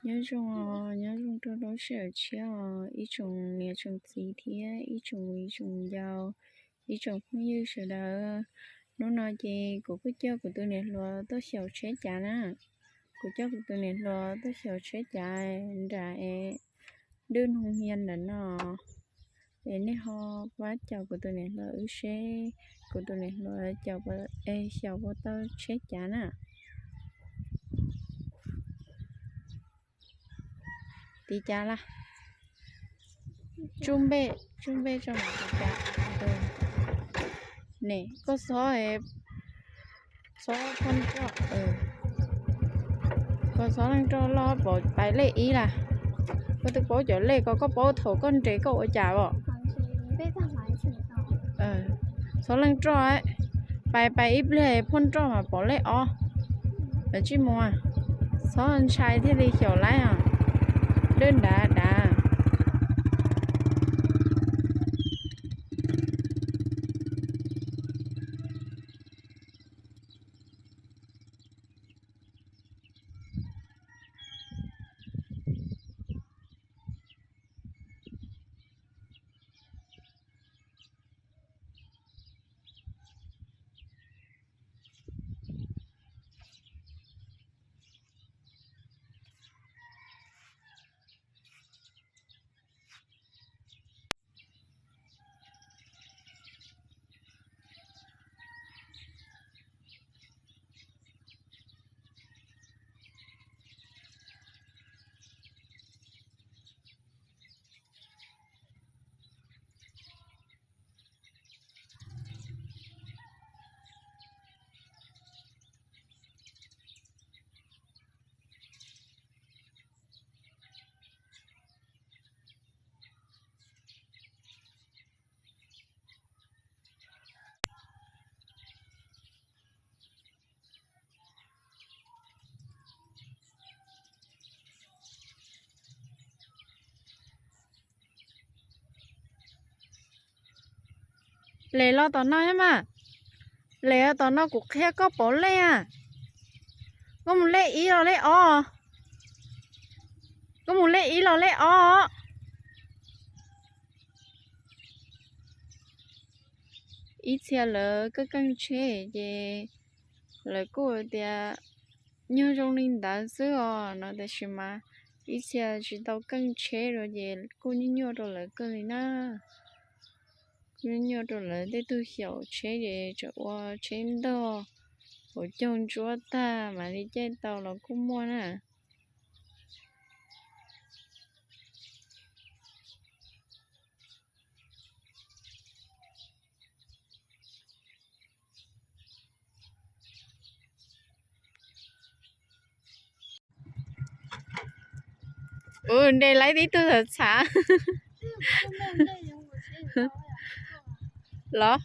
Nyob zoo, nyob zoo rau lub sij hawm tshiab os ib tsoom niam tsoom txiv thiab ib tsoom viv tsoom ncaus, ib tsoom phooj ywg sawv daws. Hnub no ces kuv kuj coj kuv tus niam hluas tuaj xyaum tsheb cav na. Kuv coj kuv tus niam hluas tuaj xyaum tsheb cav nram es Dwb Noo Hia ntawm no. Es nej ho pab caum kuv tus niam hluas wb seb kuv tus niam hluas caum, es xyaum puas tau tsheb cav na. Tiv cav laj, tsub npej, tsub npej tso mam tiv cav. Ne, koj xob, xob phab nroj, koj xob leej nroj loj pom pais lej ib laj. Koj twb paub cov lej ko, koj paub thaum koj nres koj ua cas os? Xob leej nroj, pais pais ib pliag phab nroj mas pom lej ob. Lawv tsij mus, xob ntshai thiaj li xyaum laib os. Dwb nrad dav. Les los tom no mas. Les los tom no kuv qhia koj pom lej a. Koj mus lej ib los lej ob. Koj mus lej ib los lej ob. Ib txhia lawv keej keej tsheb ces lawv kuj tias nyuaj zoo li ntawd xwb os no, tab sis mas ib txhia tsis tau keej tsheb rau ces kuj nyuaj nyuaj rau lawv kawg li na. Kuj nyuaj nyuaj rau lawv tej tug xyaum tsheb ces tseem ua tsheb ntog hauv caug ntsuab tag mam li caij tau los kuj muaj na. Ua nres laib tib tug txhav txhav los?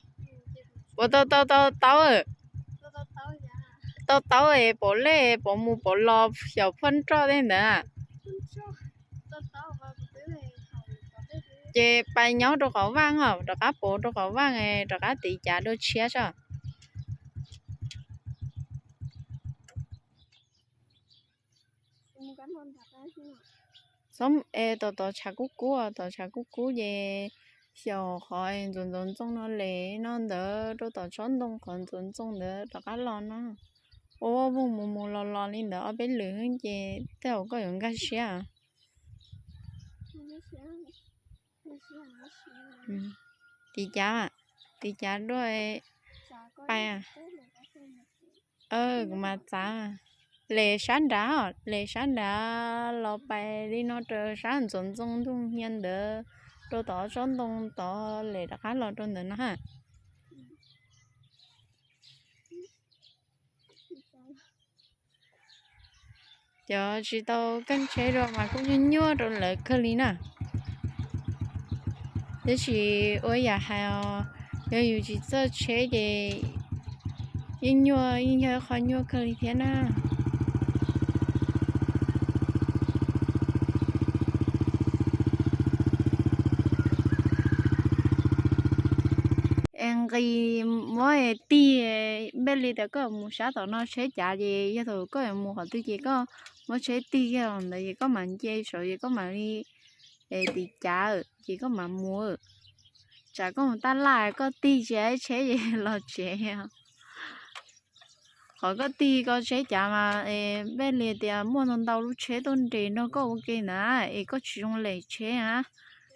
Ua tau tau tau taub, tau taub es pom lej pom mus pom los xyaum phab nroj tej ntawd. Ces pais nyob rau qhov vaj os, rov qab pauv rau qhov vaj, rov qab tiv cav dua tshiab tso. Txhob, es tom tov tshav kub kub, tom tshav kub kub ces xyaum qhov ntxoov ntxoov ntxoo no, les no ntawd rau tom tsob ntoo qhov ntxoov ntxoo ntawd rov qab los no. Ua voog mus mus los los li ntawd ob peb lwm ces tej zaum koj yuav nkag siab. Tiv cav, tiv cav dua, pais. Kuv mas txav. Les sab nrad, les sab nrad los pais li no raws sab ntxoov ntxoo ntug hnia ntawd rau tom tsob ntoo tod, les rov qab los rau ntawm no ha. Cov tsis tau keej tsheb dua mas kuj nyuaj nyuaj rau lawv kawg li na. Tab sis ua yam hais os, yog yus tsis txawj tsheb ces yeej nyuaj, yeej yog ib qho nyuaj kawg li thiab na. Es nqis muab tig, npej li tias koj mus sab tom no tsheb cav ces yog thaum koj yuav mus qhov twg ces koj Muab tsheb tig kiag los ntawd ces koj mam nce saud ces koj mam li tiv cav ces koj mam mus. Tsam koj mus tab laj koj tig tsis tau tsheb ces los tsev. Qhov koj tig koj tsheb cav mas peb li tias muaj ntau ntau lub tsheb tuaj nres nrog koj ua ke ntag es koj tsis zoo lem tsheb a.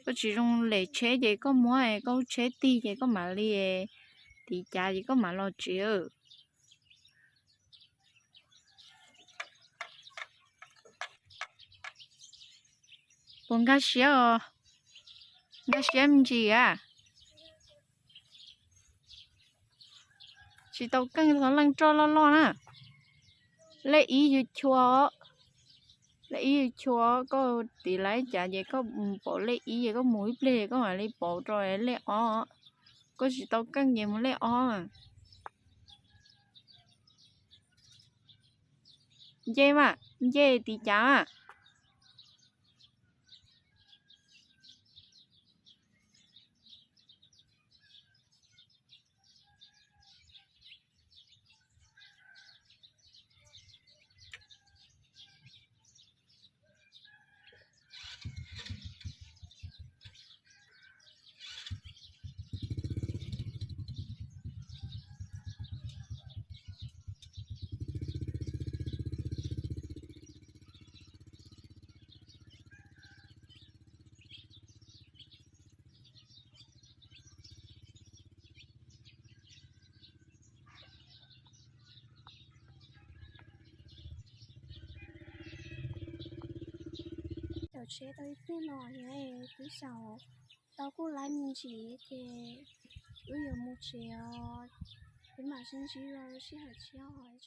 Koj tsis zoo lem tsheb ces koj muab koj lub tsheb tig ces koj mam li tiv cav ces koj mam los tsev. Puas nkag siab os? Nkag siab me ntsis a. Tsis tau keej, thov leej roj loj loj na. Lej ib yus chua, lej ib yus chua, koj tiv lais cav ces koj mus pom lej ib ces koj mus ib pliag koj mam li pauv rau lej ob. Koj tsis tau keej ces mus lej ob. Nce mas, nce tiv cav mas. Caum tsheb tau ib pliag no, twb xyaum tau kuj laib me ntsis ces wb yuav mus tsev os. Peb mam sib ntsib dua lub sij hawm tshiab os.